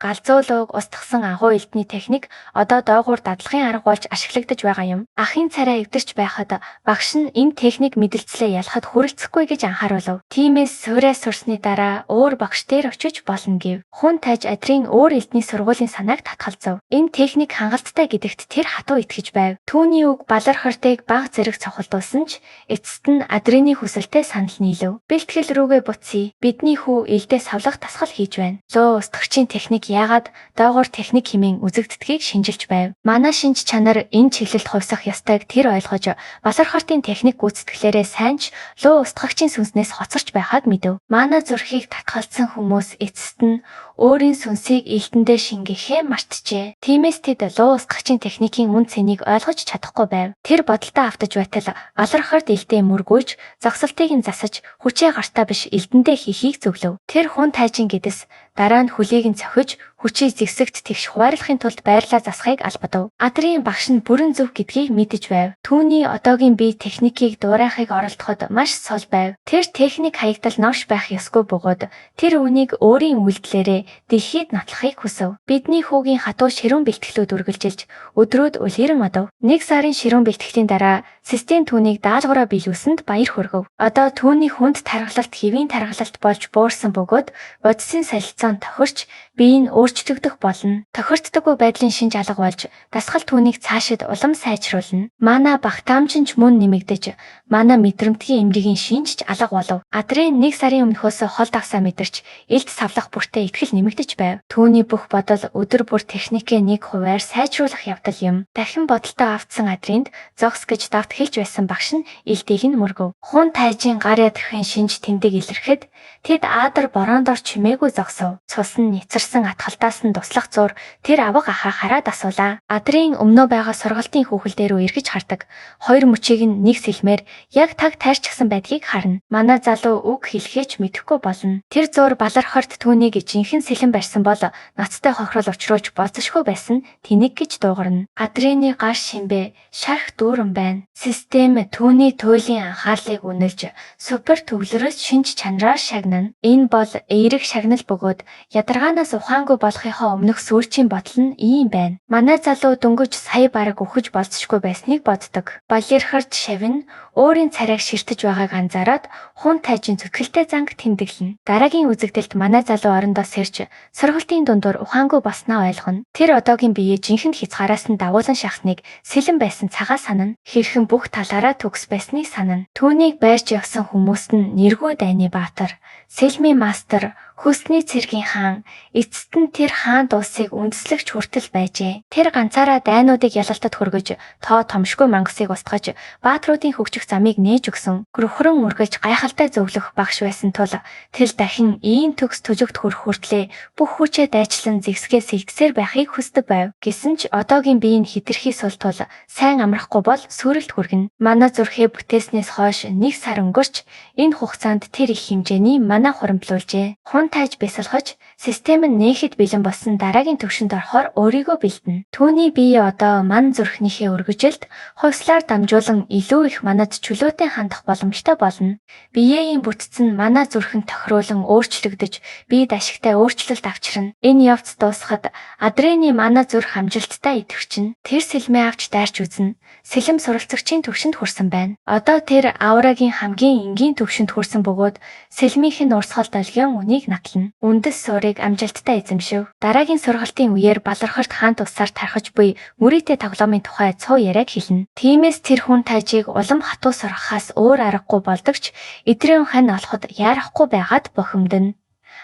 Галзуу лууг устгасан агуу элдний техник одоо доогуур дадлагын арга болж ашиглагдаж байгаа юм. Ахын царай эвдэрч байхад багш нь энэ техник мэдэлцлээ ялахад хүрэлцэхгүй гэж анхааруулав. Тиймээс суурай сурсны дараа өөр багш дээр очиж болно гэв. Хүн тайж Адрийн өөр элдний сургуулийн санааг татгалзав. Энэ техник хангалттай гэдэгт тэр хатуу итгэж байв. Түүний үг Балар хортыг бага зэрэг цохолдуулсан ч эцэст нь Адрины хүсэлтэд санал нийлэв. Бэлтгэл рүүгээ буцъя. Бидний хүү элдээ савлах дасгал хийж байна. Луу устгагчийн техник яагаад доогуур техник хэмээн үзэгддгийг шинжилж байв. Манай шинж чанар энэ чиглэлд хувьсах ёстойг тэр ойлгож Балар хортын техник гүйцэтгэлээрээ сайн ч луу устгагчийн сүнснээс хоцорч байхаг мэдэв. Манай зүрхийг татгалзсан хүмүүс эцэст нь өөрийн сүнсийг элдэндээ шингээхээ мартжээ. Тиймээс тэд луу устгагчийн техникийн үн цэнийг ойлгож чадахгүй байв. Тэр бодолдоо автаж байтал Балар хорт элдээ мөргүүлж, зогсолтыг нь засаж, хүчээ гартаа биш элдэндээ хийхийг зөвлөв. Тэр хүн тайжин гэдэс дараа нь хөлийг нь цохиж, хүчийг зэгсэгт тэгш хуваарлахын тулд байрлаа засахыг албадав. Адрийн багш нь бүрэн зөв гэдгийг мэдэж байв. Түүний одоогийн бие техникийг дуурайхыг оролдоход маш сул байв. Тэр техник хаягдал новш байх ёсгүй бөгөөд тэр үүнийг өөрийн үйлдэлээрээ дэлхийд нотлохыг хүсэв. Бидний хүүгийн хатуу ширүүн бэлтгэлүүд үргэлжилж өдрүүд улиран одов. Нэг сарын ширүүн бэлтгэлийн дараа систем түүнийг даалгавраа биелүүлсэнд баяр хүргэв. Одоо түүний хүнд тархалт хэвийн тархалт болж буурсан бөгөөд бодисын солилцоо нь тохирч бие нь өөрчлөгдөх болно. Тохирддоггүй байдлын шинж алга болж дасгал түүнийг цаашид улам сайжруулна. Манай багтаамж нь ч мөн нэмэгдэж, манай мэдрэмтгий эмгэгийн шинж ч алга болов. Адрын нэг сарын өмнөхөөс хол дагсаа мэдэрч, элд савлах бүртээ итгэл нэмэгдэж байв. Түүний бүх бодол өдөр бүр техникээ нэг хувиар сайжруулах явдал юм. Дахин бодолтой автсан Адринд зогс гэж давт хэлж байсан багш нь элдийг нь мөргөв. Хүн тайжийн гар ядахын шинж тэмдэг илэрхэд тэд аадар бороондор чимээгүй зогсов. Цус нь няцарсан атгалтаас нь туслах зур тэр авга ахаа хараад асуулаа. Адрын өмнөө байгаа сургалтын хүүхэл дээр рүү эргэж хардаг. Хоёр мөчийг нь нэг сэлмээр яг таг тайрчихсан байдгийг харна. Манай залуу үг хэлэхээ ч мэдэхгүй болно. Тэр зур Балар хорт түүнийг жинхэнэ сэлэн барьсан бол ноцтой хохирол учруулж болзошгүй байсан тэнэг гэж дуугарна. Адрины гар шимбэ шарх дүүрэн байна. Систем түүний туйлын анхаарлыг үнэлж супер төвлөрөлт шинж чанараар шагнана. Энэ бол эерэг шагнал бөгөөд ядаргаанаас ухаангүй болохынхоо өмнөх сүүлчийн бодол нь ийм байна. Манай залуу дөнгөж сая бараг үхэж болзошгүй байсныг боддог. Балерхард шавь нь өөрийн царайг ширтэж байгааг анзаараад хүн тайжин зүтгэлтэй занг тэмдэглэнэ. Дараагийн үзэгдэлд манай залуу орондоо сэрж сургалтын дундуур ухаангүй болсноо ойлгоно. Тэр одоогийн биеэ жинхэнэ хязгаараас нь дагуулan шахсныг сэлэн байсан цагаа санана. Хэрхэн бүх талаараа төгс байсныг санана. Түүнийг байрч явсан хүмүүст нь нэргүй дайны баатар, сэлмийн мастер, хөлсний цэргийн хаан, эцэст нь тэр хаан дуулсыг үндэслэгч хүртэл байжээ. Тэр ганцаараа дайнуудыг ялалтад хөргөж, тоо томшгүй мангасыг устгаж, баатруудын хөгжих замыг нээж өгсөн. Гөрхөрөн үргэлж гайхалтай зөвлөх багш байсан тул тэр дахин ийм төгс түжигт хүрэх хүртлээ бүх хүчээ дайчлан зэгсгээ сэлгэсээр байхыг хүсдэг байв. Гэсэн ч одоогийн бие нь хэтэрхий сул тул сайн амрахгүй бол сүрэлт хүргэнэ. Манай зүрхээ бүтээснээс хойш нэг сар өнгөрч энэ хугацаанд тэр их хэмжээний манай хурамтлуулжээ. Хүн тайж бясалгаж систем нь нээхэд бэлэн болсон дараагийн төвшөнд орохоор өөрийгөө бэлдэнэ. Түүний бие одоо ман зүрхнийхээ өргөжилд хувьслаар дамжуулан илүү их манад чөлөөтэй хандах боломжтой болно. Биеийн бүтц нь манай зүрхэнд тохируулан өөрчлөгдөж биед ашигтай өөрчлөлт авчирна. Энэ явц дуусахад Адрины манай зүрх амжилттай идэвхжинэ. Тэр сэлмээ авч дайрч үзнэ. Сэлэм суралцагчийн төвшөнд хүрсэн байна. Одоо тэр аурагийн хамгийн энгийн төвшөнд хүрсэн бөгөөд сэлмийнх нь урсгал долгион үнийг натлана. Үндэс суурийг амжилттай эзэмшив. Дараагийн сургалтын үеэр Балархорт хаан тусаар тархаж буй мөрийтэй тоглоомын тухай цуу яриаг хэлнэ. Тиймээс тэр хүн тайжийг улам хатуу сургахаас өөр аргагүй болдог ч эдрийн хань олоход яарахгүй байгаад бохимдоно.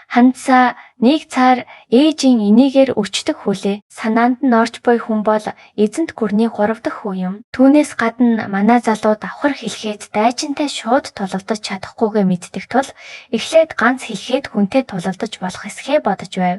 Ханцаа нэг цаар ээжийн энийгээр өчтөг хүлээ. Санаанд нь орж буй хүн бол эзэнт гүрний 3 дахь хүү юм. Түүнээс гадна манай залуу давхар хэлэхэд дайчинтай шууд тулалдаж чадахгүйгээ мэддэг тул эхлээд ганц хэлэхэд хүнтэй тулалдаж болох эсхээ бодож байв.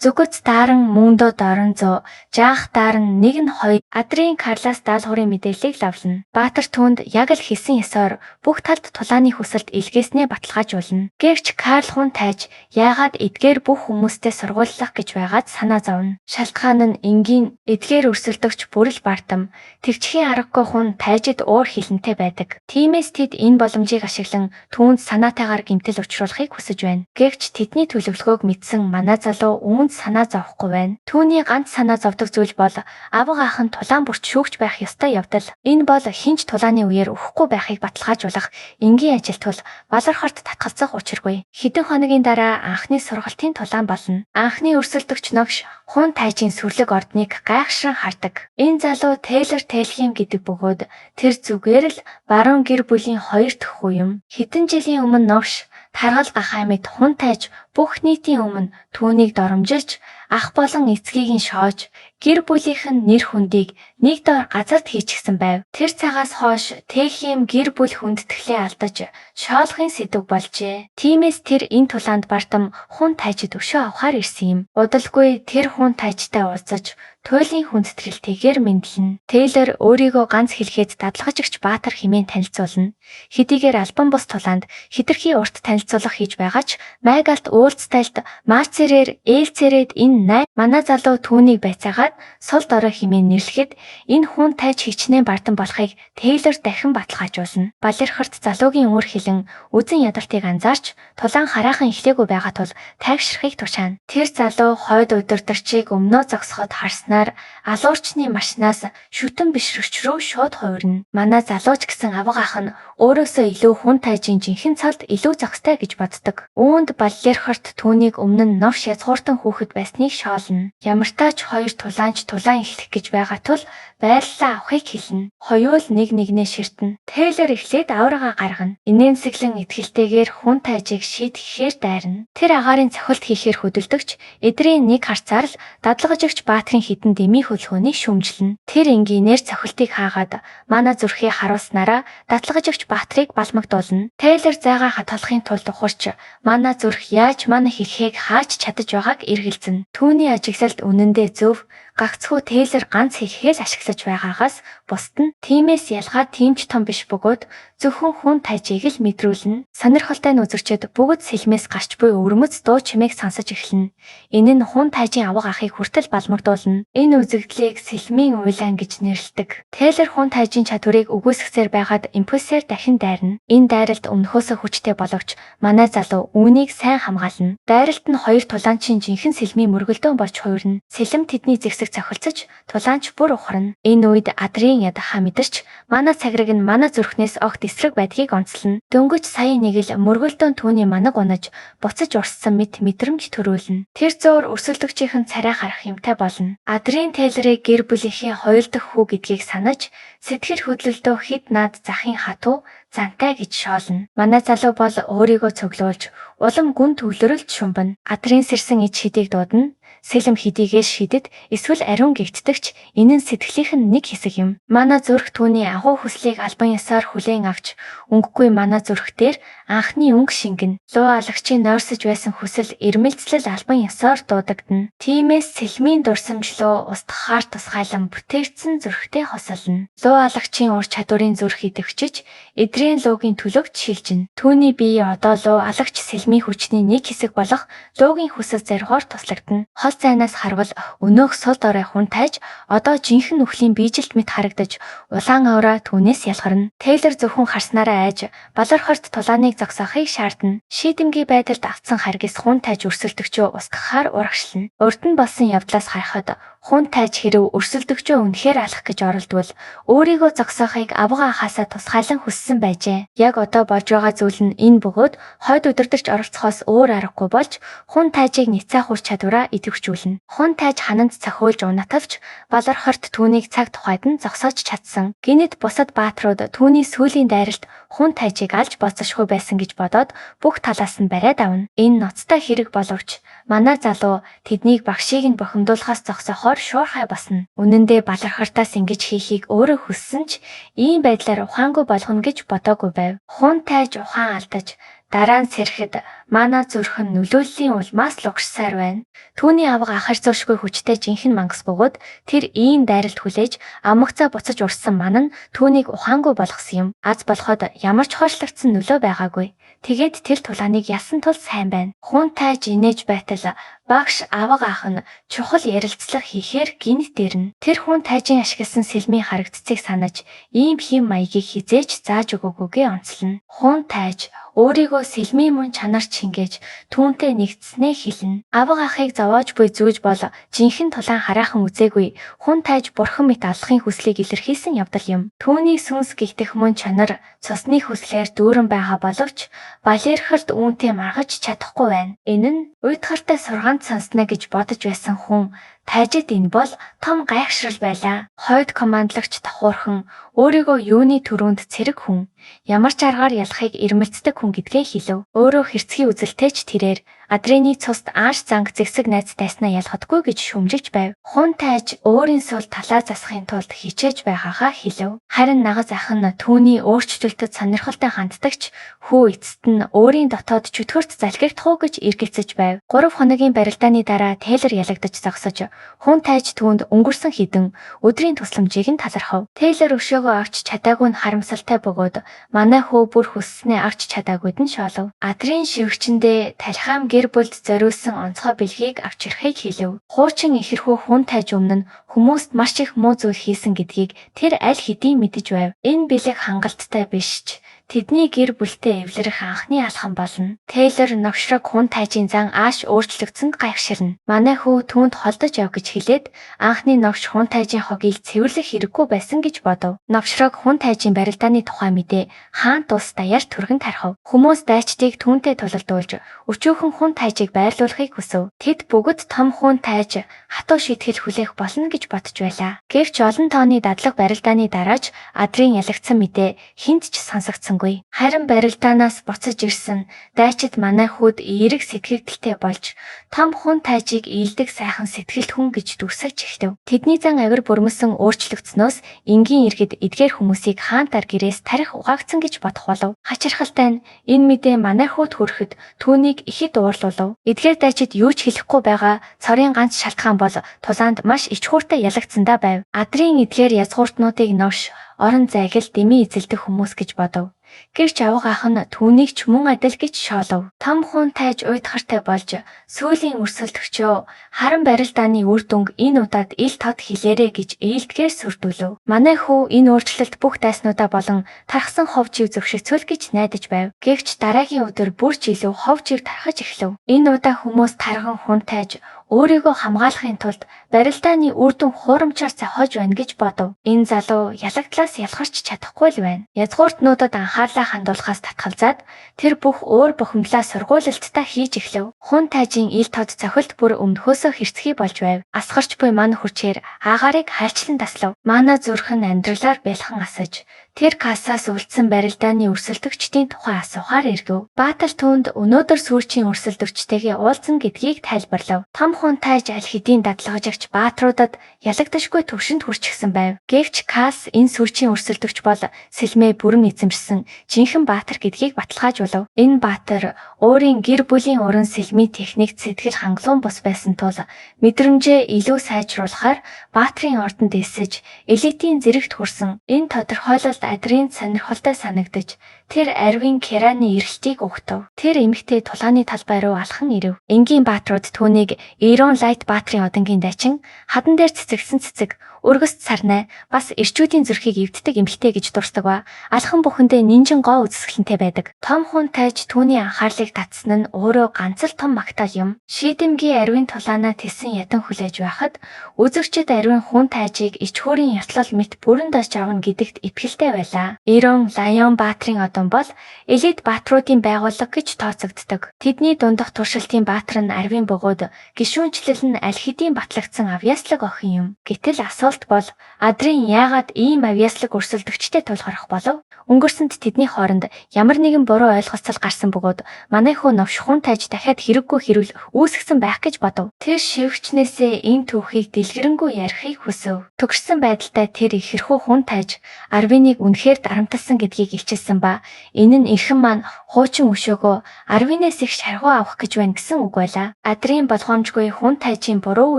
Зүгөц дааран мөндөө дорон зөө, жаах дааран нэг нь хоёр Адрийн Карлас даалгаврын мэдээллийг лавлана. Баатар түүнд яг л хэлсэн ёсоор бүх талд тулааны хүсэлт илгээснээ баталгаажуулна. Гэвч Карл хүн тайж яагаад эдгээр бүх хүмүүстэй сургууллах гэж байгаад санаа зовно. Шалтгаан нь энгийн эдгээр өрсөлдөгч бүрэл бартам тэгчхийн аргагүй хүн тайжид уур хилэнтэй байдаг. Тиймээс тэд энэ боломжийг ашиглан түүнд санаатайгаар гэмтэл учруулахыг хүсэж байна. Гэвч тэдний төлөвлөгөөг мэдсэн манай залуу үүн үүнд санаа зовхгүй байна. Түүний ганц санаа зовдог зүйл бол авга ах нь тулаан бүрт шүүгч байх ёстой явдал. Энэ бол хэн ч тулааны үеэр үхэхгүй байхыг баталгаажуулах энгийн ажил тул Балархорт татгалзах учиргүй. Хэдэн хоногийн дараа анхны сургалтын тулаан болно. Анхны өрсөлдөгч новш Хун тайжийн сүрлэг ордныг гайхшран хардаг. Энэ залуу Тейлор Телхим гэдэг бөгөөд тэр зүгээр л баруун гэр бүлийн хоёр дахь хүү юм. Хэдэн жилийн өмнө новш Таргал гахай мэт Хун тайж бүх нийтийн өмнө түүнийг доромжилж, ах болон эцгийг нь шоож, гэр бүлийнх нь нэр хүндийг нэг дор газарт хийчихсэн байв. Тэр цагаас хойш Телхим гэр бүл хүндэтгэлээ алдаж шоолохын сэдэв болжээ. Тиймээс тэр энэ тулаанд бардам Хун тайжид өшөө авахар ирсэн юм. Удалгүй тэр Хун тайжтай уулзаж туйлын хүндэтгэлтэйгээр мэдлэнэ. Тейлор өөрийгөө ганц хэлэхэд дадлагжигч Баатар хэмээн танилцуулна. Хэдийгээр албан бус тулаанд хэтэрхий урт танилцуулга хийж байгаа ч Майгалт уулзтайлд Марцерээр ээлцээрээд энэ манай залуу түүнийг байцаагаад сул дорой хэмээн нэрлэхэд энэ Хүн тайж хичнээн бардам болохыг Тейлор дахин баталгаажуулна. Балерхорт залуугийн үр хилэн үзэн ядалтыг анзаарч тулаан хараахан эхлээгүй байгаа тул тайгшрахыг тушаана. Тэр залуу хойд удирдагчийг өмнөө зогсоход харснаар алуурчны машинаас шүтэн бишрэгч рүү шууд хувирна. Манай залуу ч гэсэн авга ах нь өөрөөсөө илүү Хүн тайжийн жинхэнэ цолд илүү зохистой гэж боддог. Үүнд Балерхорт түүнийг өмнө нь новш язгууртан хүүхэд байсныг шоолно. Ямартаа ч хоёр тулаанч тулаан эхлэх гэж байгаа тул байрлалаа авахыг хэлнэ. Хоёул нэг нэгнээ ширтэнэ. Тейлор эхлээд аврага гаргана. Инээмсэглэн итгэлтэйгээр Хүн тайжийг шийдэхээр дайрна. Тэр агаарын цохилт хийхээр хөдөлдөгч эдрийн нэг харцаар л дадлагжигч Баатрын хідэн дэмий хөдөлгөөнийг шүүмжлэнэ. Тэр энгийнээр цохилтыг хаагаад манай зүрхээ харуулснараа дадлагжигч Баатрыг балмагдуулна. Тейлор зайгаа хатгалахын тулд ухарч манай зүрх яаж манай хэлхийг хааж чадаж байгааг эргэлзэнэ. Түүний ажиглалд үнэндээ зөв гагцхүү Тейлор ганц хэлхээ л ашиглаж байгаагаас бусд нь тиймээс ялгаа тийм ч том биш бөгөөд зөвхөн Хүн тайжийг л мэдрүүлнэ. Сонирхолтой нь үзэгчид бүгд сэлмээс гарч буй өвөрмөц дуу чимээг сонсож эхэлнэ. Энэ нь Хүн тайжийн авга ахыг хүртэл балмагдуулна. Энэ үзэгдлийг сэлмийн уйлан гэж нэрлэдэг. Тейлор Хүн тайжийн чадварыг үгүйсгэсээр байгаад импульсээр дахин дайрна. Энэ дайралт өмнөхөөсөө хүчтэй боловч манай залуу үүнийг сайн хамгаална. Дайралт нь хоёр тулаанчийн жинхэнэ сэлмийн мөргөлдөөн болж хувирна. Сэлэм тэдний зэгсэг цохилцож тулаанч бүр ухарна. Энэ үед адрын ядахаа мэдэрч манай цаграг нь манай зүрхнээс огт эсрэг байдгийг онцлно. Дөнгөж сая нэг л мөргөлдөөн түүний манаг унаж буцаж урссан мэт мэдрэмж төрүүлнэ. Тэр зуур өрсөлдөгчийнхэн царай харах юмтай болно. Адрын Тейлорыг гэр бүлийнхээ хоёул дахь хүү гэдгийг санаж сэтгэл хөдлөлдөө хэд наад захын хатуу зантай гэж шоолно. Манай залуу бол өөрийгөө цуглуулж улам гүн төвлөрөлд шумбана. Адрын сэрсэн ич хэдийг дуудана. Сэлэм хэдийгээр шидэд эсвэл ариун гэгддэгч энэ нь сэтгэлийнх нь нэг хэсэг юм. Манай зүрх түүний агуу хүслийг албан ёсоор хүлээн авч өнгөгүй манай зүрх дээр анхны өнгө шингэнэ. Луу алагчийн нойрсож байсан хүсэл эрмэлзлэл албан ёсоор дуудагдана. Тиймээс сэлмийн дурсамж руу устгахаар тусгайлан бүтээгдсэн зүрхтэй хосолно. Луу алагчийн ур чадварын зүрх идэвхжиж эдрийн луугийн төлөвт шилжинэ. Түүний бие одоо луу алагч сэлмийн хүчний нэг хэсэг болох луугийн хүсэл зоригоор туслагдана. Хол зайнаас харвал өнөөх сул дорой Хүн тайж одоо жинхэнэ нүхлийн биежилт мэт харагдаж улаан аура түүнээс ялгарна. Тейлор зөвхөн харснараа айж Балархорт тулааныг зогсоохыг шаардна. Шийдэмгий байдалд автсан харгис Хүн тайж өрсөлдөгчөө устгахаар урагшлана. Урд нь болсон явдлаас харахад Хүн тайж хэрв өрсөлдөгчөө үнэхээр алах гэж оролдвол өөрийгөө зогсоохыг авга ахаасаа тусгайлан хүссэн байжээ. Яг одоо болж байгаа зүйл нь энэ бөгөөд хойд удирдагч оролцохоос өөр аргагүй болж Хүн тайжийг няцаах ур чадвараа идэвхжүүлнэ. Хүн тайж хананд цохиулж унатавч Балархорт түүнийг цаг тухайд нь зогсоож чадсан. Гэнэт бусад баатрууд түүний сүүлийн дайралт Хүн тайжийг алж болзошгүй байсан гэж бодоод бүх талаас нь бариад авна. Энэ ноцтой хэрэг боловч манай залуу тэднийг багшийг нь бохимдуулахаас зогсоохоор шуурхай басна. Үнэн дээр Балархартаас ингэж хийхийг өөрөө хүссэн ч ийм байдлаар ухаангүй болгоно гэж бодоогүй байв. Хүн тайж ухаан алдаж дараа нь сэрэхэд манай зүрх нь нөлөөллийн улмаас лугшсаар байна. Түүний авга ахар зуршгүй хүчтэй жинхэнэ мангас бөгөөд тэр ийм дайралт хүлээж амагцаа буцаж урссан ман нь түүнийг ухаангүй болгосон юм. Аз болоход ямар ч хойшлогдсон нөлөө байгаагүй. Тэгээд тэр тулааныг ялсан тул сайн байна. Хүн тайж инээж байтал багш авга ах нь чухал ярилцлага хийхээр гинт дэрнэ. Тэр хүн тайжин ашигласан сэлмийн харагдцыг санаж ийм хэм маягийг хизээч зааж өгөөгүйгээ онцлно. Хүн тайж өөрийгөө сэлмийн мөн чанар шингээж түүнтэй нэгдсэнээ хэлнэ. Авга ахыг зовоож буй зүүж бол жинхэнэ тулаан хараахан үзээгүй хүн тайж бурхан мэт аллахын хүслийг илэрхийлсэн явдал юм. Түүний сүнс гихтэх мөн чанар цусны хүслээр дүүрэн байгаа боловч Балерхард үүнтэй маргаж чадахгүй байна. Энэ нь уйтгартай сургаанд сонсно гэж бодож байсан хүн тайжид энэ бол том гайхшрал байлаа. Хойд командлагч Тохуурхан өөрийгөө юуны түрүүнд цэрэг хүн, ямар ч аргаар ялахыг эрмэлздэг хүн гэдгээ хэлэв. Өөрөө хэрцгий үзэлтэй ч тэрээр Адрены цуст ааш занг зэгсэг найз дайснаа ялгадаггүй гэж шүмжигч байв. Хүн тайж өөрийн сул талаа засахын тулд хичээж байгаагаа хэлэв. Харин нагаз ах нь түүний өөрчлөлтөд сонирхолтой ханддагч хүү эцэст нь өөрийн дотоод чөтгөрт залгигдах уу гэж эргэлзэж байв. 3 хоногийн барилдааны дараа Тейлор ялагдаж зогсож хүн тайж түүнд өнгөрсөн хэдэн өдрийн тусламжийг нь талархав. Тейлор өшөөгөө авч чадаагүй нь харамсалтай бөгөөд манай хүү бүр хүсснээ авч чадаагүйд нь шоолов. Адрын шивгчэндээ талхаам гэр бүлд зориулсан онцгой бэлгийг авч ирэхийг хэлэв. Хуучин ихэрхүү хүн тайж өмнө нь хүмүүст маш их муу зүйл хийсэн гэдгийг тэр аль хэдийн мэдэж байв. Энэ бэлэг хангалттай биш ч тэдний гэр бүлтэй эвлэрэх анхны алхам болно. Тейлор новшрог хүн тайжийн зан ааш өөрчлөгдсөнд гайхширна. Манай хүү түүнд холдож яв гэж хэлээд анхны новш хүн тайжийн хогийг цэвэрлэх хэрэггүй байсан гэж бодов. Новшрог хүн тайжийн барилдааны тухай мэдээ хаан тус даяар түргэн тархав. Хүмүүс дайчдыг түүнтэй тулалдуулж өчүүхэн хүн тайжийг байрлуулахыг хүсэв. Тэд бүгд том хүн тайж хатуу шийтгэл хүлээх болно гэж бодож байлаа. Гэвч олон тооны дадлаг барилдааны дараач Адрын ялагдсан мэдээ хэнд ч сонсогдсонгүй. Харин барилдаанаас буцаж ирсэн дайчид манай хүүд эерэг сэтгэгдэлтэй болж том хүн тайжийг ийдэг сайхан сэтгэлт хүн гэж дүрсэж эхлэв. Тэдний зан авир бүрмөсөн өөрчлөгдснөөс энгийн иргэд эдгээр хүмүүсийг хаан тар гэрээс тарих угаагдсан гэж бодох болов. Хачирхалтай нь энэ мэдээ манай хүүд хүрэхэд түүнийг ихэд уурлуулав. Эдгээр дайчид юу ч хэлэхгүй байгаа цорын ганц шалтгаан бол тулаанд маш ичхүүртэй ялагдсандаа байв. Адрын эдгээр язгууртнуудыг новш орон зайг л дэмий эзэлдэх хүмүүс гэж бодов. Гэвч авга ах нь түүнийг ч мөн адил гэж шоолов. Том хүн тайж уйдгартай болж сүүлийн өрсөлдөгчөө харан барилдааны үр дүнг энэ удаад ил тод хэлээрэ гэж ээлдгээр сүрдүүлв. Манай хүү энэ өөрчлөлт бүх дайснуудаа болон тархсан хов чив зөвшөгцөөл гэж найдаж байв. Гэвч дараагийн өдөр бүр ч илүү хов чив тархаж эхлэв. Энэ удаа хүмүүс тарган хүн тайж өөрийгөө хамгаалахын тулд барилдааны үр дүн хуурамчаар зохиож байна гэж бодов. Энэ залуу ялагдлаас ялгарч чадахгүй л байна. Язгууртнуудад анхаарлаа хандуулахаас татгалзаад тэр бүх уур бухимдлаа сургуулилтдаа хийж эхлэв. Хүн тайжийн ил тод цохилт бүр өмнөхөөсөө хэрцгий болж байв. Асгарч буй ман хүчээр агаарыг хайлчлан таслав. Манай зүрх нь амьдралаар бялхан асаж тэр кассаас үлдсэн барилдааны өрсөлдөгчдийн тухай асуухаар эргэв. Баатал түүнд өнөөдөр сүүлчийн өрсөлдөгчтэйгээ уулзсан гэдгийг тайлбарлав. Том хүн тайж аль хэдийн дадлагжигч баатруудад ялагдашгүй төвшөнд хүрчихсэн байв. Гэвч Касс энэ сүүлчийн өрсөлдөгч бол сэлмээ бүрэн эзэмшсэн жинхэнэ баатар гэдгийг баталгаажуулав. Энэ баатар өөрийн гэр бүлийн уран сэлмийн техникт сэтгэл хангалуун бус байсан тул мэдрэмжээ илүү сайжруулахаар баатрын ордонд элсэж элитийн зэрэгт хүрсэн. Энэ тодорхойлолт Адрын сонирхолтой санагдаж тэр Арвин Кераны эрэлтийг угтав. Тэр эмэгтэй тулааны талбай руу алхан ирэв. Энгийн баатрууд түүнийг Ирон Лайт баатрын одонгийн дайчин, хадан дээр цэцэгсэн цэцэг, өргөст сарнай, бас эрчүүдийн зүрхийг эвддэг эмэгтэй гэж дурсдаг ба алхан бүхэндээ нинжин гоо үзэсгэлэнтэй байдаг. Том хүн тайж түүний анхаарлыг татсан нь өөрөө ганц л том магтаал юм. Шийдэмгий Арвин тулаанаа тэсэн ядан хүлээж байхад үзэгчид Арвин хүн тайжийг ичхүүрийн ёслол мэт бүрэн дож авна гэдэгт итгэлтэй байлаа. Ирон Лайон баатрын одон бол элит баатруудын байгууллага гэж тооцогддог. Тэдний дундах туршилтын баатар нь Арвин бөгөөд гишүүнчлэл нь аль хэдийн батлагдсан авьяаслаг охин юм. Гэтэл асуулт бол Адрын яагаад ийм авьяаслаг өрсөлдөгчтэй тулгарх болов? Өнгөрсөнд тэдний хооронд ямар нэгэн буруу ойлголцол гарсан бөгөөд манай хүү новш хүн тайж дахиад хэрэггүй хэрүүл үүсгэсэн байх гэж бодов. Тэр шивгчнээсээ энэ түүхийг дэлгэрэнгүй ярихыг хүсэв. Төгссөн байдалтай тэр ихэрхүү хүн тайж Арвиныг үнэхээр дарамтлсан гэдгийг илчилсэн ба энэ нь эрхэм маань хуучин өшөөгөө Арвинээс их шаргуу авах гэж байна гэсэн үг байлаа. Адрын болгоомжгүй хүн тайжийн буруу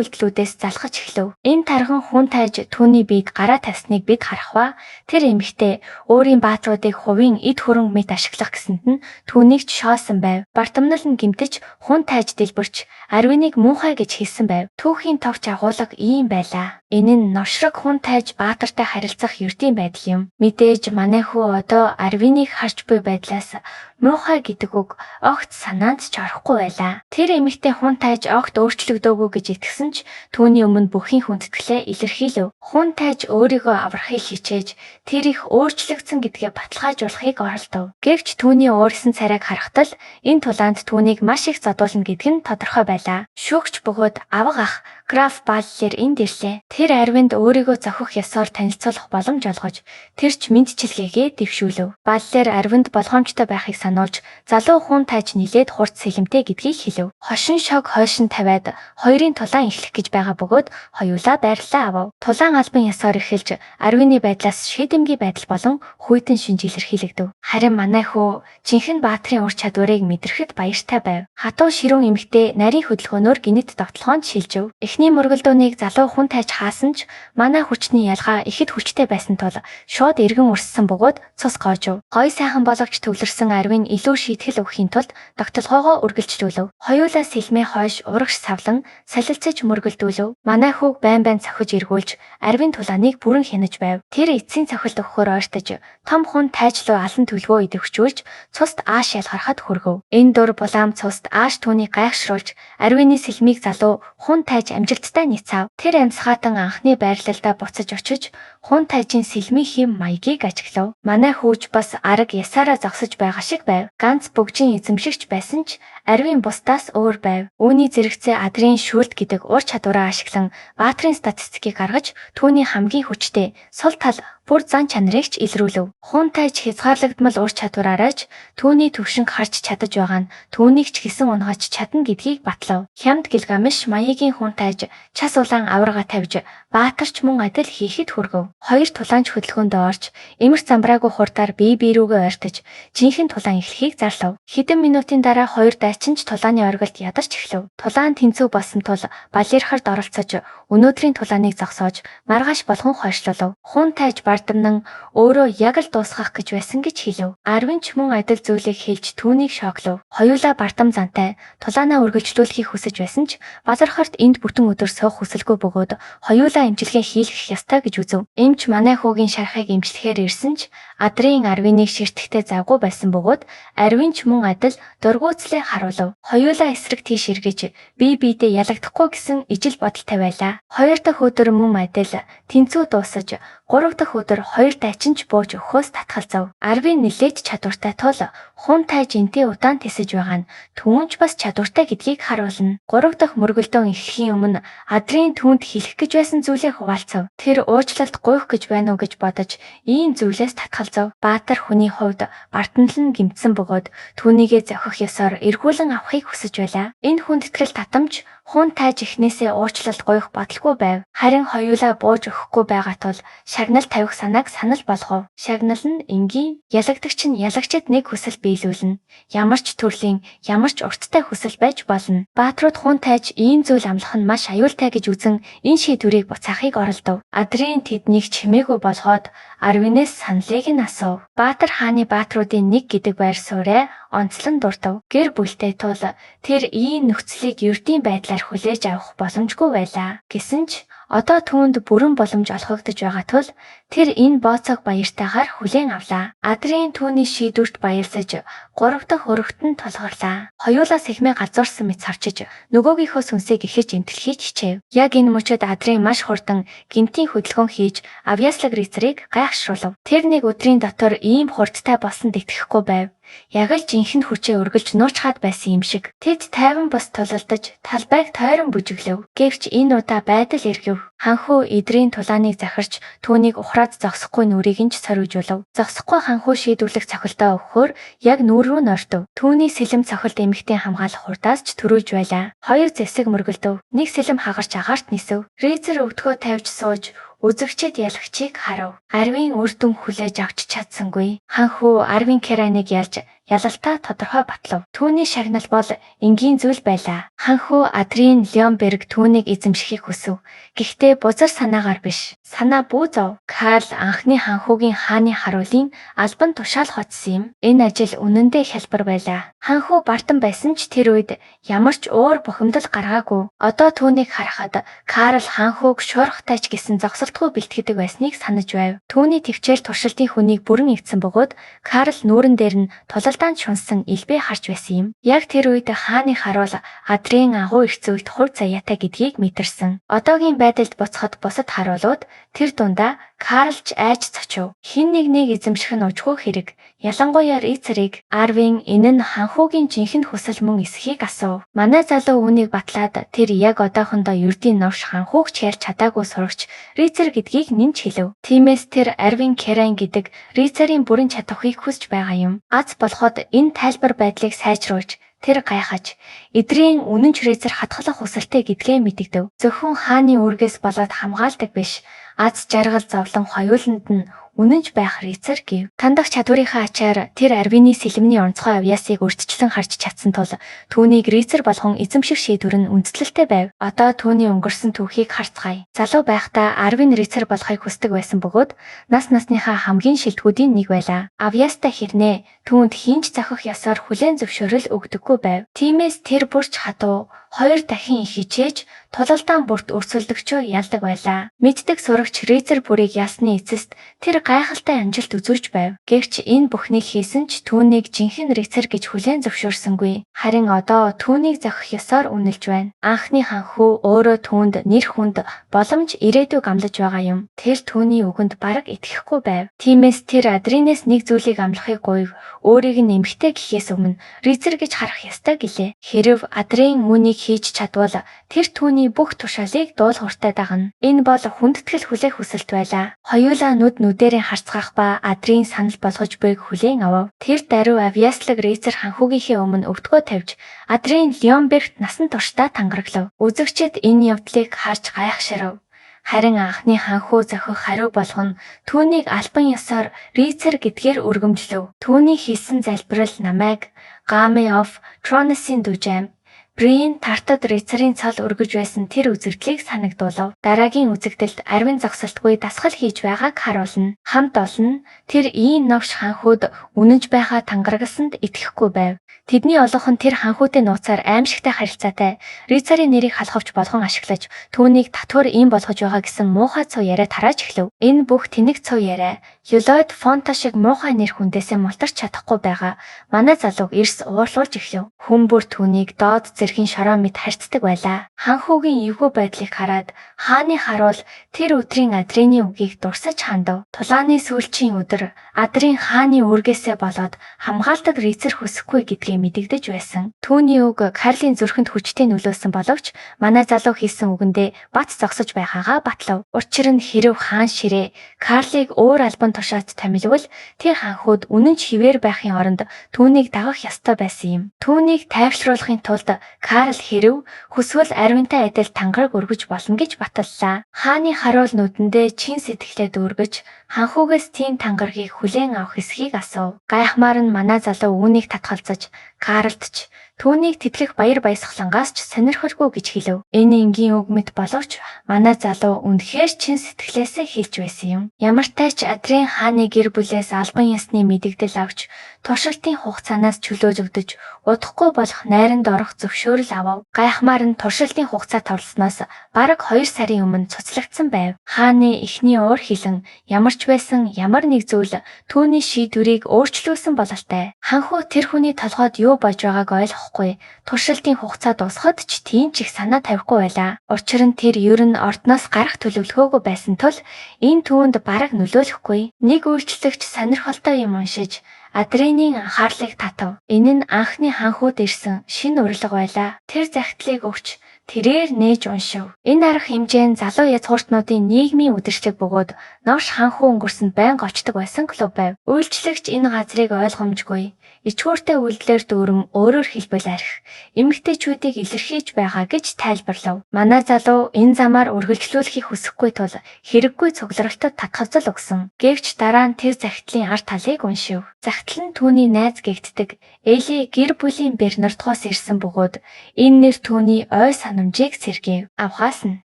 үйлдэлүүдээс залхаж эхлэв. Энэ тарган хүн тайж түүний биед гараа тавьсныг бид харах ба тэр эмэгтэй өөрийн баатруудыг хувийн эд хөрөнгө мэт ашиглах гэсэнд нь түүнийг ч шоосон байв. Бартамнал нь гэмтэж хүн тайж дэлбэрч Арвиныг муухай гэж хэлсэн байв. Түүхийн товч агуулга ийм байлаа. Энэ нь новшрог хүн тайж баатартай харилцах ердийн байдал юм. Мэдээж манай хүү одоо Арвиныг харж буй байдлаас Муухай гэдэг үг огт санаанд ч орохгүй байлаа. Тэр эмэгтэй хүн тайж огт өөрчлөгдөөгүй гэж итгэсэн ч түүний өмнө бүхийн хүндэтгэлээ илэрхийлэв. Хүн тайж өөрийгөө аврахыг хичээж тэр их өөрчлөгдсөн гэдгээ баталгаажуулахыг оролдов. Гэвч түүний уурсан царайг харахад л энэ тулаанд түүнийг маш их зодуулна гэдг нь тодорхой байлаа. Шүүгч бөгөөд авга ах граф Баллер энд ирлээ. Тэр Арвинд өөрийгөө зохих ёсоор танилцуулах боломж олгож тэр ч мэндчилгээгээ дэвшүүлв. Баллер Арвинд болгоомжтой байхыг сануулж залуу хүн тайж нилээд хурц сэлэмтэй гэдгийг хэлэв. Хошин шог хойшин тавиад хоёрын тулаан эхлэх гэж байгаа бөгөөд хоёулаа байрлалаа авав. Тулаан албан ёсоор эхэлж Арвины байдлаас шийдэмгий байдал болон хүйтэн шинж илэрхийлэгдэв. Харин манай хүү жинхэнэ баатрын ур чадварыг мэдрэхэд баяртай байв. Хатуу ширүүн эмэгтэй нарийн хөдөлгөөнөөр гинэт довтлогоонд шилжив. Эхний мөргөлдөөнийг залуу хүн тайж хаасан ч манай хүчний ялгаа ихэд хүчтэй байсан тул шууд эргэн урссан бөгөөд цус гоожив. Гой сайхан боловч төвлөрсөн Арвин илүү шийтгэл өгөхийн тулд тогтолгоогоо үргэлжлүүлв. Хоёулаа сэлмээ хойш урагш савлан солилцож мөргөлдүүлв. Манай хүүг байн байн цохиж эргүүлж Арвин тулааныг бүрэн хянаж байв. Тэр эцсийн цохилт өгөхөөр ойртож том хүн тайж руу алан төлгөө идэвхжүүлж цуст ааш ялгархад хүргэв. Энэ дур булаам цуст ааш түүнийг гайхшруулж Арвины сэлмийг залуу хүн тайж амжилттай няцаав. Тэр амьсгаатан анхны байрлалдаа буцаж очиж хүн тайжийн сэлмийн хэм маягийг ажиглав. Манай хүүч бас арга ясаараа зогсож байгаа шиг байв. Ганц бөгжийн эзэмшигч байсан ч Арвин бусдаас өөр байв. Үүний зэрэгцээ Адрийн шүүлт гэдэг ур чадвараа ашиглан баатрын статистикийг гаргаж түүний хамгийн хүчтэй сул тал бүр зан чанарыг ч илрүүлв. Хүн тайж хязгаарлагдмал ур чадвараараа ч түүний төвшинг харж чадаж байгаа нь түүнийг ч гэсэн унгаач чадна гэдгийг батлав. Хямд Гилгамеш маягийн хүн тайж час улаан аварга тавьж баатарч мөн адил хийхэд хүргэв. Хоёр тулаанч хөдөлгөөнд орж эмэр замбраагүй хурдаар бие бие рүүгээ ойртож жинхэнэ тулаан эхлэхийг зарлав. Хэдэн минутын дараа хоёр дайчин ч тулааны оргилд ядарч эхлэв. Тулаан тэнцүү болсон тул Балерхард оролцож өнөөдрийн тулааныг зогсоож маргааш болгон хойшлуулав. Хүн тайж бардамнан өөрөө яг л дуусгах гэж байсан гэж хэлэв. Арвин ч мөн адил зүйлийг хэлж түүнийг шоклов. Хоёулаа бардам зантай тулаанаа үргэлжлүүлэхийг хүсэж байсан ч Балерхард энд бүтэн өдөр суух хүсэлгүй бөгөөд хоёулаа эмчилгээ хийлгэх ёстой гэж үзэв. Эмч манай хүүгийн шархыг эмчлэхээр ирсэн ч Адрийн Арвиныг ширтэхдээ завгүй байсан бөгөөд Арвин ч мөн адил дургуутслыг харуулв. Хоёулаа эсрэг тийш эргэж бие биедээ ялагдахгүй гэсэн ижил бодолтой байлаа. Хоёр дахь өдөр мөн адил тэнцүү дуусаж гурав дахь өдөр хоёр дайчин ч бууж өгөхөөс татгалзав. Арвин нилээд чадвартай тул хүн тайж энтэй удаан тэсэж байгаа нь түүн ч бас чадвартай гэдгийг харуулна. Гурав дахь мөргөлдөөн эхлэхийн өмнө Адрийн түүнд хэлэх гэж байсан зүйлээ хуваалцав. Тэр уучлалт гуйх гэж байна уу гэж бодож ийм зүйлээс татгалзав. Баатар хүний хувьд бартнал нь гэмтсэн бөгөөд түүнийгээ зохих ёсоор эргүүлэн авахыг хүсэж байлаа. Энэ хүндэтгэл татамж хүн тайж эхнээсээ уучлалт гуйх бодолгүй байв. Харин хоёулаа бууж өгөхгүй байгаа тул шагнал тавих санааг санал болгов. Шагнал нь энгийн, ялагдагч нь ялагчид нэг хүсэл биелүүлнэ. Ямар ч төрлийн, ямар ч урттай хүсэл байж болно. Баатрууд хүн тайж ийм зүйл амлах нь маш аюултай гэж үзэн энэ шийдвэрийг буцаахыг оролдов. Адрийн тэднийг чимээгүй болгоод Арвинээс саналыг нь асуув. Баатар хааны баатруудын нэг гэдэг байр суурь онцлон дурдав. Гэр бүлтэй тул тэр ийм нөхцөлийг ердийн байдлаар хүлээж авах боломжгүй байлаа. Гэсэн ч одоо түүнд бүрэн боломж олгогдож байгаа тул тэр энэ бооцоог баяртайгаар хүлээн авлаа. Адрийн түүний шийдвэрт баярлаж гурав дахь өрөгт нь тулгарлаа. Хоёулаа сэхмээ газуурсан мэт савчиж нөгөөгийнхөө сүнсийг эхэж эмтэлхийг хичээв. Яг энэ мөчөд Адрийн маш хурдан гинтийн хөдөлгөөн хийж авьяаслаг рыцарийг гайхшруулав. Тэр нэг өдрийн дотор ийм хурдтай болсон итгэхгүй байв. Яг л жинхэнэ хүчээ өргөлж нуурчхаад байсан юм шиг. Тэд тайван бус тулалдаж талбайг тойрон бүжиглэв. Гэвч энэ удаа байдал эргэв. Ханхүү эдрийн тулааныг захирч түүнийг ухраад зогсохгүй нүрийг нь ч сорвижуулав. Зогсохгүй ханхүү шийдвэрлэх цохилтоо өгөхөөр яг нүүр рүү нортов. Түүний сэлэм цохилт эмэгтэй хамгаалах хурдаас ч төрүүлж байлаа. Хоёр зэсэг мөргөлдөв. Нэг сэлэм хагарч агаарт нисэв. Рейзер өвдгөө тавьж сууж үзэгчид ялагчийг харав. Арвин үр дүн хүлээж авч чадсангүй. Ханхүү Арвин Кераныг ялж ялалтаа тодорхой батлав. Түүний шагнал бол энгийн зүйл байлаа. Ханхүү Адрийн Леонберг түүнийг эзэмшихийг хүсэв. Гэхдээ бузар санаагаар биш. Санаа бүү зов. Карл анхны ханхүүгийн хааны харуулын албан тушаал хоцсон юм. Энэ ажил үнэндээ хялбар байлаа. Ханхүү бартан байсан ч тэр үед ямар ч уур бухимдал гаргаагүй. Одоо түүнийг харахад Карл ханхүүг шуурхтай ч гэсэн зогсолтгүй бэлтгэдэг байсныг санаж байв. Түүний төвчээр туршилтын хүнийг бүрэн игдсэн бөгөөд Карл нүүрэн дээр нь тулалд тулалдаанд шунсан элбээ харж байсан юм. Яг тэр үед хааны харуул Адрийн агуу эрх зүйт хувь заяатай гэдгийг мэдэрсэн. Одоогийн байдалд буцахад бусад харуулууд тэр дундаа Карлч айж цочив. Хэн нэгнийг эзэмших нь ужгүй хэрэг. Ялангуяа рыцарийг Арвин энэ нь ханхүүгийн жинхэнэ хүсэл мөн эсхийг асуув. Манай залуу үүнийг батлаад тэр яг одоохондоо ердийн новш ханхүүг ч ялж чадаагүй сурагч рыцар гэдгийг нэмж хэлэв. Тиймээс тэр Арвин Керан гэдэг рыцарын бүрэн чадварыг хүсэж байгаа юм. Аз болоход энэ тайлбар байдлыг сайжруулж тэр гайхаж эдрийн үнэн ч рыцар хатгалах хүсэлтэй гэдгээ мэдэгдэв. Зөвхөн хааны үүргээс болоод хамгаалдаг биш. Аз жаргал зовлон хоёуланд нь үнэнч байх рыцар гэв. Тандах чадварынхаа ачаар тэр Арвины сэлэмний онцгой авьяасыг урьдчилан харж чадсан тул түүнийг рыцар болгон эзэмших шийдвэр нь үндэслэлтэй байв. Одоо түүний өнгөрсөн түүхийг харцгаая. Залуу байхдаа Арвин рыцар болохыг хүсдэг байсан бөгөөд нас насныхаа хамгийн шилдэгүүдийн нэг байлаа. Авьяастай хэрнээ түүнд хэн ч зохих ёсоор хүлээн зөвшөөрөл өгдөггүй байв. Тиймээс тэр бүрч хатуу хоёр дахин их хичээж тулалдаан бүрт өрсөлдөгчөө ялдаг байлаа. Мэддэг сурагч рыцар бүрийг ялсны эцэст тэр гайхалтай амжилт үзүүлж байв. Гэвч энэ бүхнийг хийсэн ч түүнийг жинхэнэ рыцар гэж хүлээн зөвшөөрсөнгүй. Харин одоо түүнийг зохих ёсоор үнэлж байна. Анхны ханхүү өөрөө түүнд нэр хүнд боломж ирээдүйг амлаж байгаа юм. Тэр түүний үгэнд бараг итгэхгүй байв. Тиймээс тэр Адринээс нэг зүйлийг амлахыг гуйв. Өөрийг нь эмэгтэй гэхээс өмнө рыцар гэж харах ёстой гэлээ. Хэрв Адрин үүнийг хийж чадвал тэр түүний бүх тушаалыг дуулууртай дагна. Энэ бол хүндэтгэл хүлээх хүсэлт байлаа. Хоёулаа нүд нүдэрээ харцгаах ба Адрин санал болгож буйг хүлээн авав. Тэр даруй авьяаслаг рыцар ханхүүгийнхээ өмнө өвдгөө тавьж Адрин Леонбергт насан туршдаа тангараглав. Үзэгчид энэ явдлыг харж гайхширв. Харин анхны ханхүү зохих хариу болгон түүнийг албан ёсоор рыцар гэдгээр өргөмжлөв. Түүний хийсэн залбирал намайг Game of Thrones-ийн дүжээм Брин Тартад рыцарын цол өргөж байсан тэр үзэгдлийг санагдуулав. Дараагийн үзэгдэлд Арвин зогсолтгүй дасгал хийж байгааг харуулна. Хамт олон нь тэр ийм новш ханхүүд үнэнч байхаа тангарагсанд итгэхгүй байв. Тэдний олонх нь тэр ханхүүтэй нууцаар аимшигтай харилцаатай рыцарын нэрийг халахвч болгон ашиглаж түүнийг татвар ийм болгож байгаа гэсэн муухай цуу яриа тарааж эхлэв. Энэ бүх тэнэг цуу яриа Юлойд Фонто шиг муухай нэр хүндээсээ мултарч чадахгүй байгаа манай залууг эрс уурлуулж эхлэв. Хүн бүр түүнийг доод зэргийн шороо мэт харьцдаг байлаа. Ханхүүгийн эвгүй байдлыг хараад хааны харуул тэр өдрийн Адрины үгийг дурсаж хандав. Тулааны сүүлчийн өдөр Адрин хааны үүргээсээ болоод хамгаалдаг рыцар хүсэхгүй гэдгээ мэдэгдэж байсан. Түүний үг Карлын зүрхэнд хүчтэй нөлөөлсөн боловч манай залуу хийсэн үгэндээ бат зогсож байгаагаа батлав. Учир нь хэрв хаан ширээ Карлыг өөр албан тушаалд томилвол тэр ханхүүд үнэн ч хിവэр байхын оронд түүнийг дагах ёстой байсан юм. Түүнийг тайвшруулахын тулд Карл хэрв хүсвэл Арвинтай адил тангараг өргөж болно гэж баталлаа. Хааны харуул нүдэндээ чин сэтгэлээ дүүргэж ханхүүгээс тийм тангаргийг хүлээн авах эсхийг асуув. Гайхмаар нь манай залуу үүнийг татгалзаж Карлд ч түүнийг тэтгэх баяр баясгалангаас ч сонирхолгүй гэж хэлэв. Энэ энгийн үг мэт боловч манай залуу үнэхээр чин сэтгэлээсээ хэлж байсан юм. Ямартай ч Адрин хааны гэр бүлээс албан ёсны мэдэгдэл авч туршилтын хугацаанаас чөлөөлөгдөж удахгүй болох найранд орох зөвшөөрөл авав. Гайхмаар нь туршилтын хугацаа торлосноос бараг 2 сарын өмнө цуцлагдсан байв. Хааны эхний уур хилэн ямар ч байсан ямар нэг зүйл түүний шийдвэрийг өөрчлүүлсэн бололтой. Ханхүү тэр хүний толгойд юу болж байгааг ойлгохгүй. Туршилтын хугацаа дуусахад ч тийм ч их санаа тавихгүй байлаа. Учир нь тэр ер нь ордноос гарах төлөвлөгөөгүй байсан тул энэ түүнд бараг нөлөөлөхгүй. Нэг үйлчлэгч сонирхолтой юм уншиж Адрины анхаарлыг татав. Энэ нь анхны ханхүүд ирсэн шинэ урилга байлаа. Тэр захидлыг өгч тэрээр нээж уншив. Энэ арга хэмжээ нь залуу язгууртнуудын нийгмийн үдшилэг бөгөөд новш ханхүү өнгөрсөнд байнга очдог байсан клуб байв. Үйлчлэгч энэ газрыг ойлгомжгүй. Ичгүүртэй үйлдэлээр дүүрэн өөрөөр хэлбэл арх эмэгтэйчүүдийг илэрхийлж байгаа гэж тайлбарлав. Манай залуу энэ замаар үргэлжлүүлэхийг хүсэхгүй тул хэрэггүй цугларалтад татгавцал өгсөн. Гэвч дараа нь тэр захидлын ар талыг уншив. Захидал нь түүний найз гэгддэг Эли гэр бүлийн Бернардгоос ирсэн бөгөөд энэ нэр түүний ой санамжийг сэргээв. Авхаас нь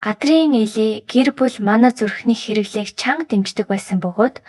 Адрийн Эли гэр бүл манай зүрхний хэрэглээг чанга дэмждэг байсан бөгөөд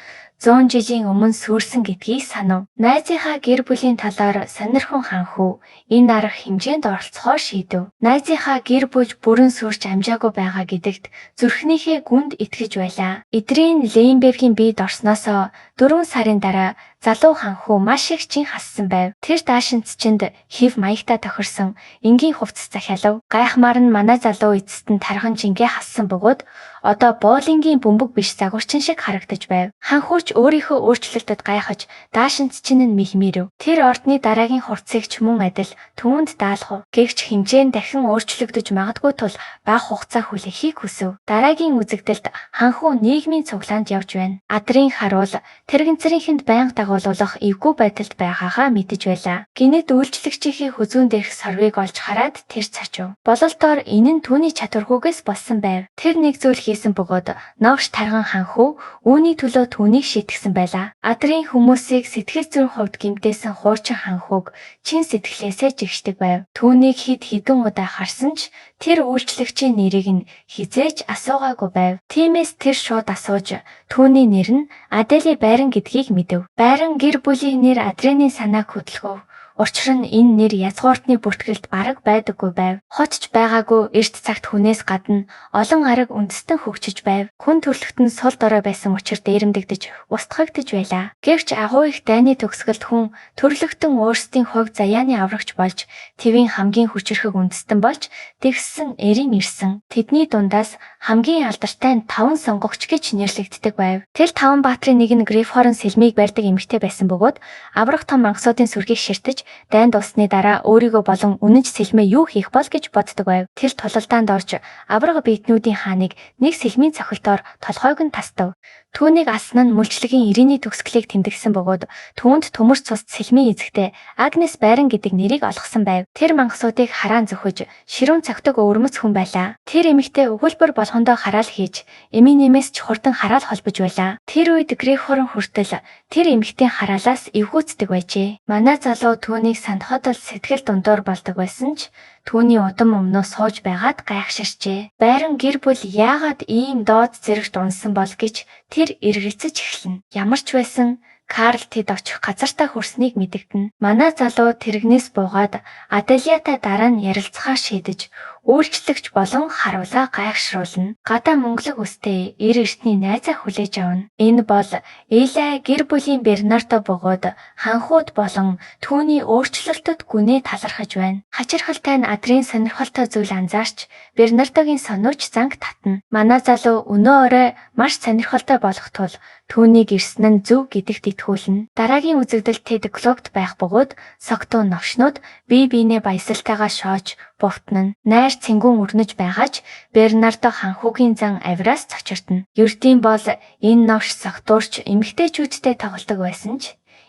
100 жилийн өмнө сүрсэн гэдгийг санав. Найзынхаа гэр бүлийн талаар сонирхон ханхүү энэ арга хэмжээнд оролцохоор шийдэв. Найзынхаа гэр бүл бүрэн сүрч амжаагүй байгаа гэдэгт зүрхнийхээ гүнд итгэж байлаа. Эдрийн Лейнбергийн биед орсноосоо 4 сарын дараа залуу ханхүү маш их чин хассан байв. Тэр даашинцчинд хэв маягтай тохирсон энгийн хувцас захиалав. Гайхмаар нь манай залуу эцэст нь тархан жингээ хассан бөгөөд одоо боулингийн бөмбөг биш загварчин шиг харагдаж байв. Ханхүүч өөрийнхөө өөрчлөлтөд гайхаж даашинцчин нь михмирэв. Тэр ордны дараагийн хурцыг ч мөн адил түүнд даалгав. Гэвч хэмжээ нь дахин өөрчлөгдөж магадгүй тул бага хугацаа хүлээхийг хүсэв. Дараагийн үзэгдэлд ханхүү нийгмийн цуглаанд явж байна. Адрын харуул тэрэгцэрийнхэнд байнга дагуулах эвгүй байдалд байгаагаа мэдэж байлаа. Гинэт үйлчлэгчийнхээ хүзүүн дээрх сорвыг олж хараад тэр цочив. Бололтоор энэ нь түүний чадваргүйгээс болсон байв. Тэр нэг зүйл хийсэн бөгөөд новш тарган ханхүү үүний төлөө түүнийг шийтгсэн байлаа. Адрын хүмүүсийг сэтгэл зүйн хувьд гэмтээсэн хуучин ханхүүг чин сэтгэлээсээ жигшдэг байв. Түүнийг хэд хэдэн удаа харсан ч тэр үйлчлэгчийн нэрийг нь хэзээ ч асуугаагүй байв. Тиймээс тэр шууд асууж түүний нэр нь Адели Байран гэдгийг мэдэв. Байран гэр бүлийн нэр Адрены санааг хөдөлгөв. Учир нь энэ нэр язгууртны бүртгэлд бараг байдаггүй байв. Хотч байгаагүй эрт цагт хүнээс гадна олон арга үндэстэн хөгжиж байв. Хүн төрөлхтөн сул дорой байсан учир дээрэмдэгдэж, устгагдаж байлаа. Гэвч агуу их дайны төгсгөлд хүн төрөлхтөн өөрсдийн хувь заяаны аврагч болж, твийн хамгийн хүчирхэг үндэстэн болж тэгссэн эрийн ирсэн. Тэдний дундаас хамгийн алдартай нь 5 сонгогч гэж нэрлэгддэг байв. Тэр 5 баатрын нэг нь Грифхорн сэлмийг барьдаг эмэгтэй байсан бөгөөд аврах том мангасуудын сүргийг ширтэж дайн дууссаны дараа өөрийгөө болон үнэнч сэлмээ юу хийх бол гэж боддог байв. Тэр тулалдаанд орж авраг биетнүүдийн хааныг нэг сэлмийн цохилтоор толгойг нь тастав. Түүнийг алсан нь мүлжлэгийн ирээний төгсгөлийг тэмдэгсэн бөгөөд түүнд төмөр цуст сэлмийн эзэгтэй Агнес Байран гэдэг нэрийг олгосон байв. Тэр мангасуудыг хараан зөхөж ширүүн цогтөг өвөрмөц хүн байлаа. Тэр эмэгтэй өгүүлбэр болгондоо хараал хийж Эминемээс ч хурдан хараал холбож байлаа. Тэр үед Грехорн хүртэл тэр эмэгтэй хараалаас эвгүүцдэг байжээ. Манай залуу түүнийг санахад л сэтгэл дундуур болдог байсан ч түүний удам өмнөө сууж байгаад гайхширчээ. Байран гэр бүл яагаад ийм доод зэрэгт унсан бол гэж тэр эргэлзэж эхэлнэ. Ямар ч байсан Карл тэд очих газартаа хүрснийг мэдэгдэнэ. Манай залуу тэрэгнээс буугаад Аделиатай дараа нь ярилцахаар шийдэж үйлчлэгч болон харуулаа гайхшруулна. Гадаа мөнгөлөг өстэй эр эртний найзаа хүлээж авна. Энэ бол Элай гэр бүлийн Бернардо бөгөөд ханхууд болон түүний өөрчлөлтөд гүнээ талархаж байна. Хачирхалтай нь Адрийн сонирхолтой зүйл анзаарч Бернардогийн сониуч занг татна. Манай залуу өнөө орой маш сонирхолтой болох тул түүнийг ирсэн нь зөв гэдэгт итгүүлнэ. Дараагийн үзэгдэл тэд клубт байх бөгөөд согтуу новшнууд бие биенээ баясгалтайгаа шоож бувтнана. Найр цэнгүүн өрнөж байгаа ч Бернардо ханхүүгийн зан авираас цочирдно. Ердийн бол энэ новш согтуурч эмэгтэйчүүдтэй тоглодог байсан ч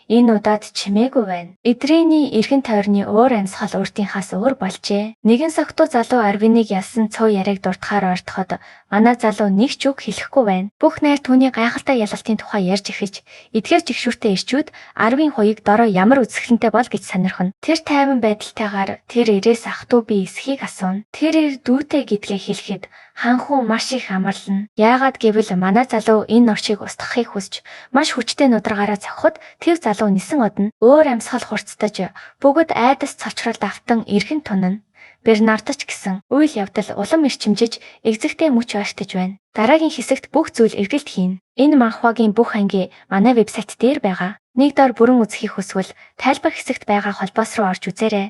энэ удаад чимээгүй байна. Эдрээний эргэн тойрны уур амьсгал урдынхаас өөр болжээ. Нэгэн согтуу залуу Арвиныг ялсан цуу яриаг дурдахаар ойртоход манай залуу нэг ч үг хэлэхгүй байна. Бүх найр түүний гайхалтай ялалтын тухай ярьж эхэлж эдгээр жигшүүртэй ирчүүд Арвин хуйг дорой ямар үзэсгэлэнтэй бол гэж сонирхоно. Тэр тайван байдалтайгаар тэр ирээс ах トゥ би эсхийг асууна. Тэр эр дүүтэй гэдгээ хэлэхэд ханхүү маш их амарлана. Яагаад гэвэл манай залуу энэ новшийг устгахыг хүсч маш хүчтэй нударгаараа цохиход тэр залуу нисэн одно. Өөр амьсгал хурцтаж бүгд айдас цочролд автан эргэн тунана. Бернард ч гэсэн үйл явдал улам эрчимжиж эгзэгтэй мөч ойртож байна. Дараагийн хэсэгт бүх зүйл эргэлт хийнэ. Энэ манхвагийн бүх анги манай вебсайт дээр байгаа. Нэг дор бүрэн үзэхийг хүсвэл тайлбар хэсэгт байгаа холбоос руу орж үзээрэй.